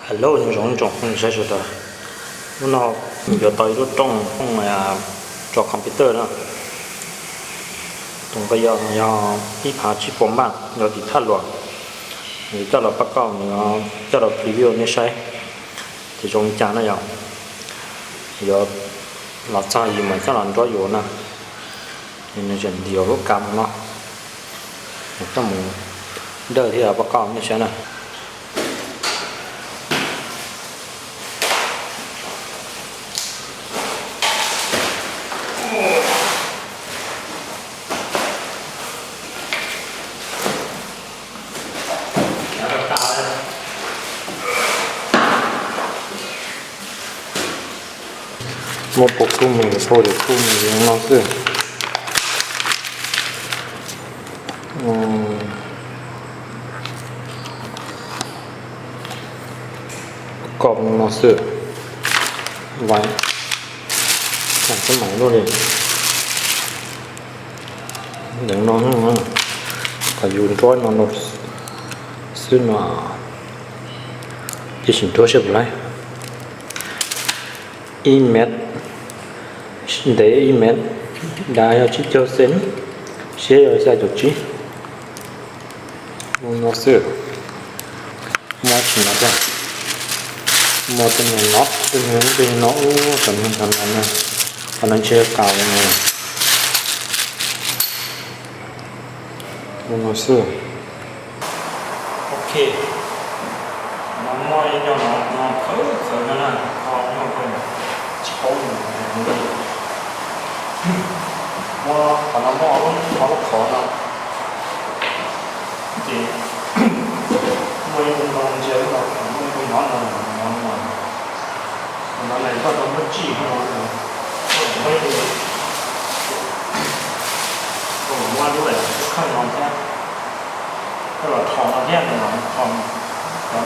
Hello, nyob zoo ib tsoom phooj ywg sawv daws. Hnub no yuav tau ib lub rooj, rooj tso computer na. Tus nqi yog ib phav tsib puas npaj, yog tim thaj luas. Yuav coj los pab kauj, coj los preview nej saib tias zoo li cas na yom. Yuav los txog yus mam coj los nrog yuav na. Nws tseem ntim lub kav no, coj mus dawj thiab pab kauj nej saib na. Muab pua kub mus, pua li kub mus li no xwb. Koj no xwb, vais, xab maim luaj li. Ntawm no, kom yus nruab no xwb no, cia sim nruab seb puas laib. Ib mev, ntev ib mev, dav yog tsib caug xees, siab yog xya caum tsib. No xwb. Muab tsis no thiab, muab tej niag no, tej niag no, ub, cov niag no na, qhov no ntshe kaus no. No xwb. Ok, no muaj ib co no no khawv khaws no na, kho nyuaj kawg, tsis paub mus li. Muab qhov no muaj ob lub qhov no, ces muaj ib tug no ntsia lub no, muaj ib tug no no no no, tus no na koj tau muab tsij no, muaj ib tug, muaj lub lawm koj khaws no thiab, koj los rho no thiab, rho cov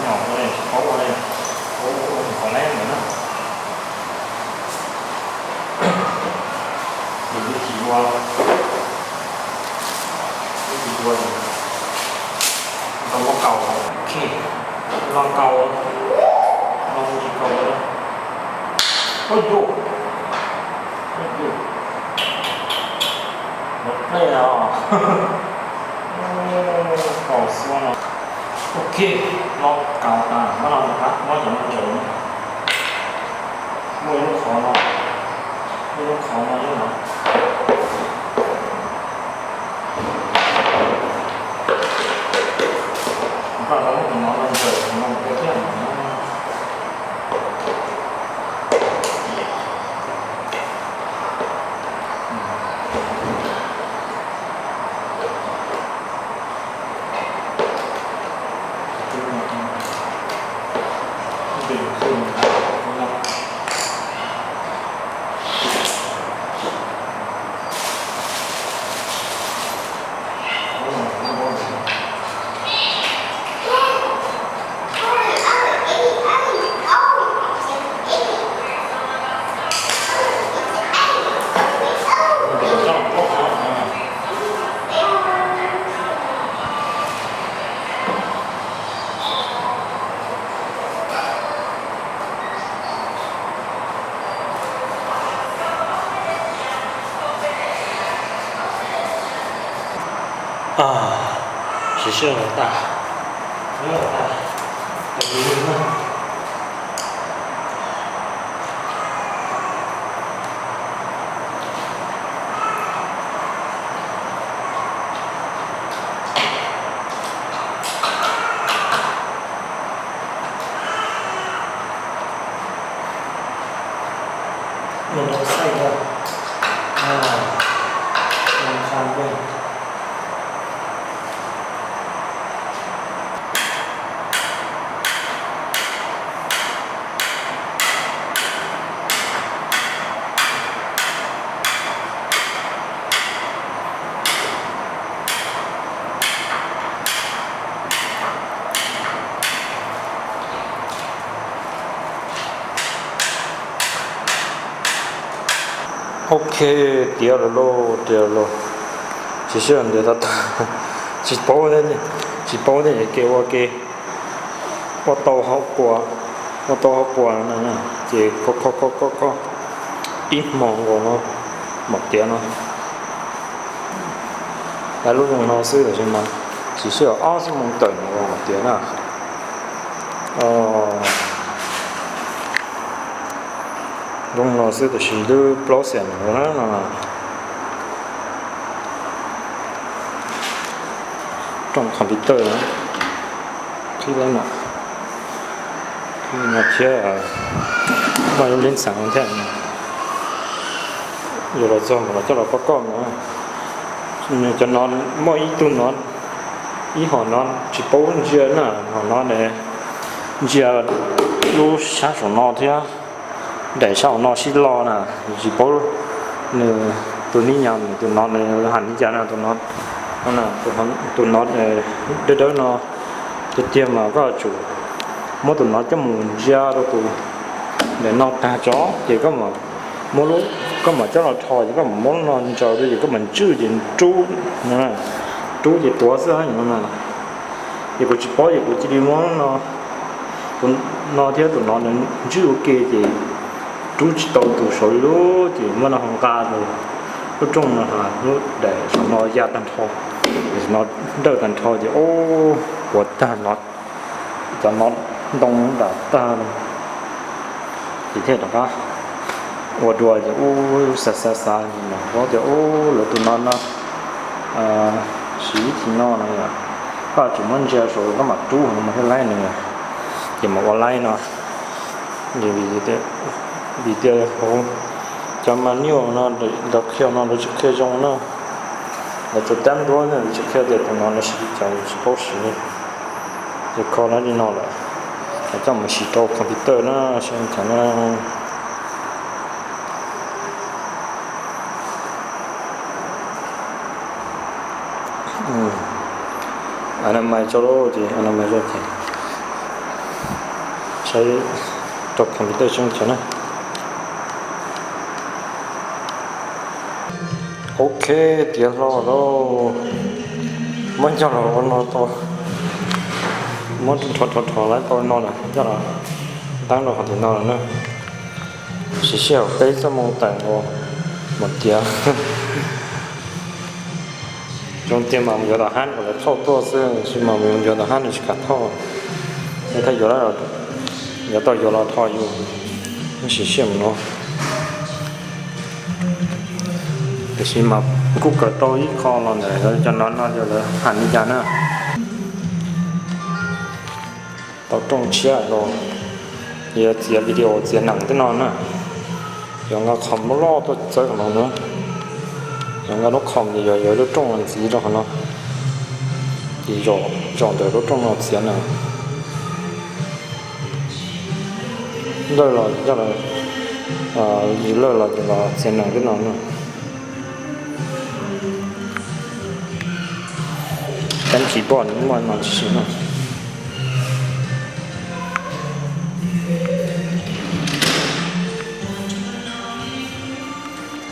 nyom ua li tsis paub ua li, ua ua ua qhov leb ntawd na. Nws twb tsis ua, twb tsis ua, tau muab kaus, ok, los kaus, los tsis kaus li. Ub yus, ub yus, los plej os, kaus xua no. Ok, los kaus tas, muab no, muab cov no ntsaws. Muaj ib lub qhov no, ib lub qhov no, ib lub no. Koj tau muab tus no los ntsaws, tus no mus thiab no. Siv sij hawm tas, tas, tas li na. Mus rau xaij ntawd, mus xa npe. Ok, tiav lawm lauj, tiav lawm lauj. Tsis sib ntiav tag tag, tsis paub thiab, tsis paub thiab es kev ua ke, ua tau hauv kua. Muab tau hauv pua no na, ces kho kho kho kho kho ib hmo nkaus no mam tiav no. Lawv lub zoo no xwb tab sis mas tsis sij hawm ob xuab moos tawm no mam tiav na. Zoo no xwb tab sis twb plaub xiam no na. Rooj computer na, qhib lawm no, qhib no thiab, muaj lub leb ntxheev thiab. Yuav los txog mas los coj los pab koj no. Cov no muaj ib tug no, ib hom no tsis paub ntsia na, hom no ntsia lub sab saum no thiab daim sab hauv no sib lo na, tsis paub nws tus nib nyam tus no nws hais li cas na, tus no, tus no dawb dawb no. Tiag tiag mas koj tsum muab tus no coj mus ntsia rau tus daim no tag tso ces koj mam muab lub, koj mam coj los rho ces koj mam muab lub no ntsaws rau ces koj mam ntswj ces rub, rub ces tuav xwb no. Ces kuv tsis paub ces kuv cia li muab no, tus no thiab tus no nws ntswj ua ke ces rub tsis tau tus saud li lub, ces muab no ho nqa tus lub rooj no, lub daim saum no ya tag nrho, no dawj tag nrho ces ub, puas tag no, cov no ntoo nram tag. Ces thiaj rov qab ua dua ces ub xav xav xav ces mam paub tias ub lawv tus no no siv ib thim no no yom, koj tsum muab ntsia saud koj mam rub no mas thiaj laib nws, ces mam ua laib no. Vim tias hauv cov manual no lawv qhia no lawv tsis qhia zoo na, lawv tsuas tab nruab lawv tsis qhia tias tus no lawv siv li cas, tsis paub siv. Ces kho no li no lawm, coj mus siv rau computer na, saib li cas na. Anamais tso lauj, ces anamais tso ces saib rau computer saib li cas na. Ok, tiav hlo lauj. Muab coj los ua no tau, muab rho rho rho laib tau no lawm coj los ntab rau qhov tim no lawm na. Siv sij hawm peb xuab moos tawm nkaus mam tiav. Zoo tiag mas mus yuav tom hab kom lawv thauj tuaj xwb, tab sis mas mus yuav tom hab nws tsis kam thauj. Thaj yuav, yuav tau yuav los rho yus, siv sij hawm no. Tiam sis mas kuj kawm tau ib qho los ntawm cov no no yog lawv hais li cas na. Tau rooj tshiab los, yuav txiav video txiav nees tej no na, yuav nqa qhov loj loj tuaj txawb qhov no na. Yuav nqa lub qhov ces yuav yuav lub rooj ntxiv rau qhov no, ces zom ntawm lub rooj no txiav nees. Lawj los coj los, yus lawj los ces los txiav nees tej no na. Cab tsis pom nws muaj no tsis siv no.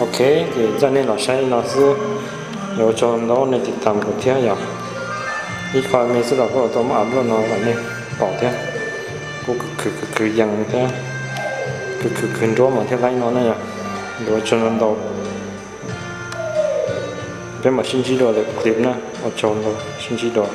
Ok, ces coj nej los saib li no xwb. Yuav ua tsaug ntau nej tiv tam kuv thiab yom. Ib qho me xwb los kuj tau muab upload no kom nej pom thiab. Kuv khwv khwv khwv yees thiab, khwv khwv khwv nruab mas thiaj laib no na yom. Yuav ua tsaug ntau. Peb mam sib ntsib dua lwm clip na. Ua tsaug ntau, sib ntsib dua.